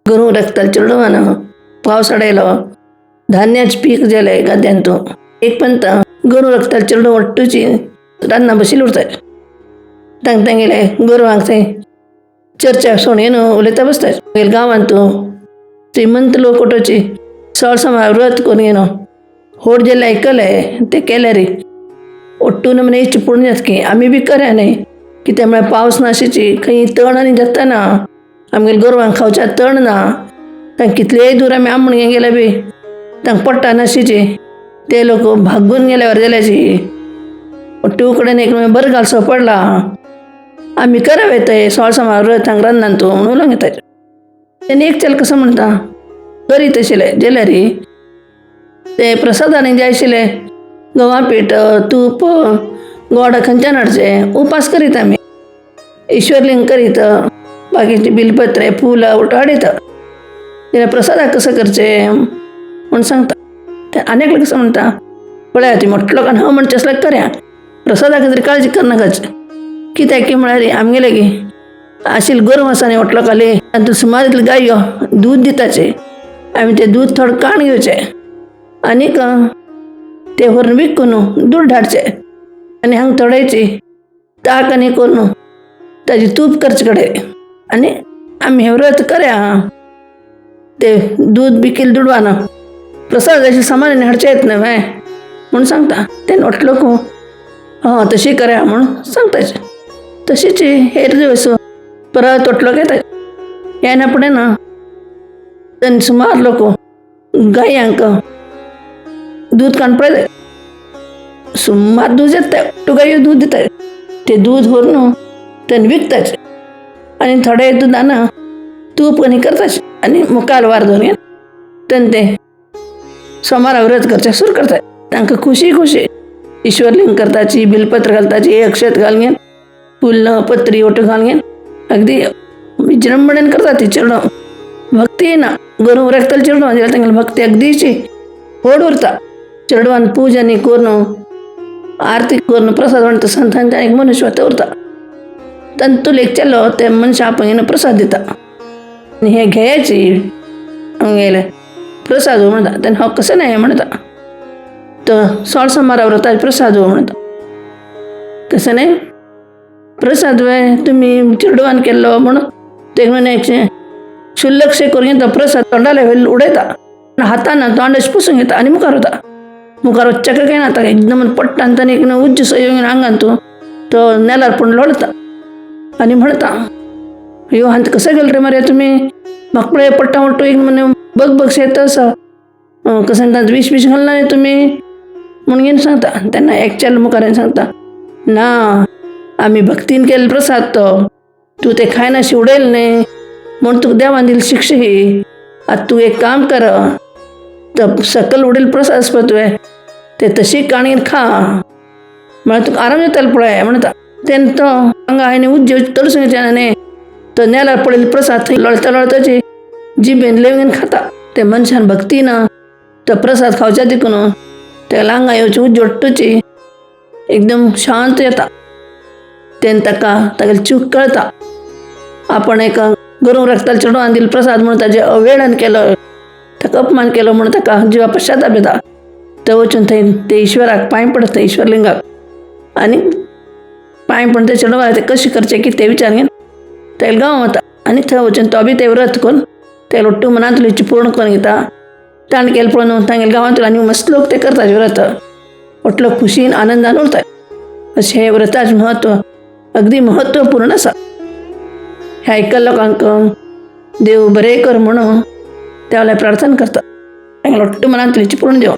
गोरूं राखताले चेडवान पावस आडयलो, धान्याचें पीक जालें गाद्यांत. एक पंत गोरूं राखताले चेडूं वट्टूची रान्ना बशिल्ली उरताय. तांकां तांगेले गोरवांक थंय चर्चा सोण उलयता बसताय. मागीर गांवांत श्रीमंत लोक वटोवची सळ सोमार व्रत करून येवन होड जेल्ले आयकले ते केले रे ओट्टून म्हणे इच्छा पूर्ण जाता की आमी बी करया न्ही. कित्याक म्हळ्यार पावस नाशिची खंय तण आनी जाता ना, आमगेले गोरवांक खावच्या तण ना. तांकां कितलेय दूर आमी आमण गेले बी तांकां पडटा नाशिची. ते लोक भागून गेले जाल्याची ओट्टू कडेन एक बरो घालसो पडला, आमी करावे ते सोळ सोमार व्रत हांगा रांदनान तूं म्हणून उलोवंक येता. तेन्ना एक चल कसो म्हणटा करीत आशिल्ले जाल्यार ते प्रसादांनी जाय आशिल्ले गंवा पीठ, तूप, गोड खंयच्यान हाडचें? उपास करीत आमी, ईश्वरलिंग करीत, बाकीचे बिलपत्रे फुलां उठो हाडीत, जाल्यार प्रसादाक कसो करचें म्हूण सांगता. ते आनी एकलो कसो म्हणटा, पळया ती मोठो लोकान ह म्हणचें आसल्यार करया, प्रसादाक तरी काळजी करनाकाच. कित्याक की म्हळ्यार आमगेले की आशिल्ले गोरवां आसा न्ही व्हडलो लोकाली, तातूंत सुमार इतले गायो दूद दिताचे, आमी तें दूद थोडें काण घेवचें आनीक ते व्हरून विकून दूद हाडचें आनी हांगा थोड्याची ताक आनी करून ताजी तूप करचे कडेन आनी आमी हें व्रत करया. ते दूद बिकील दुडवान प्रसादाचें सामान हाडचें येत न्हय व्हय म्हूण सांगता. तेन्ना व्हडलो लोक हय तशी करया म्हूण सांगता. तशीच हेर दिवस परत व्हडलो येता. येना फुडें ना तेन्ना सुमार लोक गायांक दूद काडून पळयता, सुमार दूद येता, टू गायो दूद दिता. ते दूद व्हरून तेन्ना विकताचे आनी थोडे दुदान तूप आनी करताचे आनी मुखार वार दवरून तेन्ना ते सोमारा व्रत करचें सुरू करतात. तांकां खुशी खुशी ईश्वरलिंग करताची, बिलपत्र घालताची, अक्षत घालून फुल पत्री ओटो घालून अगदी विजृंभणेन करतात ती चेडूं. भक्ती ना गोरूं राखतले चेडूं जाल्यार तांगेली भक्ती अगदीची व्हड उरता. चेडवान पूजा आनी करून आरती करून प्रसाद वांट्टा संतांच्या एक मनुष्य उरता. तातूंत एक चेलो ते मनशा आपण प्रसाद दिता आनी हे घेयाची आमगेले प्रसाद हो म्हणटा. तेन्ना हो कसो न्हय म्हणटा, तो सोळ सोमारा व्रताचो प्रसाद हो म्हणटा. कसो न्हय प्रसाद वे तुमी चेडवान केल्लो म्हणून ते म्हणून क्षुल्लकशें करून तो प्रसाद तोंडाले वयलो उडयता, हातान तोंड अशें पुसून घेता आनी मुखार वता. मुखार वचच्याक काय ना एकदम पडटा आनी ताणें एक उज्ज येवन आंगान तूं तो नेलार पडून लोळता आनी म्हणटा, अयो हांत कशें गेले रे मरे तुमी, म्हाका पळय पडटा म्हणटा एक म्हणे बग बग शेत आसा, कशें तांत विश बीश घालना न्ही तुमी म्हणून घेवन सांगता. तेन्ना एक चेडो मुखार येवन सांगता, ना आमी भक्तीन केल्लो प्रसाद तो, तूं ते खायनाशी उडयल न्ही म्हूण तुका देवान दिली शिक्षा ही. आतां तूं एक काम कर, तो सकल उडयल्लो प्रसाद आसा पळय तुवें ते तशी काणयेन खा, म्हळ्यार तुका आराम जातलो पळय म्हणटा. तेन्ना तो हांगा आनी उज्ज तडसून न्ही तो नेलार पडिल्लो प्रसाद थंय लोळता लोळताची जिबेन लेवून खाता. ते मनशान भक्ती ना तो प्रसाद खावच्या देखून तेका आंगा येवची उज्ज ओट्टूची एकदम शांत येता. तेन्ना ताका तागेली चूक कळटा, आपण एक गोरूं राखताले चेडवान दिलो प्रसाद म्हणून ताजे अवहेळन केलो, ताका अपमान केलो म्हणून ताका जिवा पश्चाताप येता. तो वचून थंय ते ईश्वराक पांय पडटा, ईश्वरलिंगाक, आनी पांय पडून ते चेडवाक ते कशें करचें कितें तें विचार घेवन तेगेल्या गांवां वता आनी थंय वचून तो बी तें व्रत करून तेगेलो ओट्टू मनांतली इच्छा पूर्ण करून घेता. ताणें केलें पळोवन तांगेल्या गांवांतलो आनी मस्त लोक ते करतात व्रत, ओटलो खुशीन आनंदान उरतात. अशें हें व्रताचें म्हत्व अगदी महत्वपूर्ण आसा. हें आयकल्ल्या लोकांक देव बरें कर म्हणून त्या वेळार प्रार्थना करता, तांगेलो ओट्टू मनांतली इच्छा पूर्ण देव.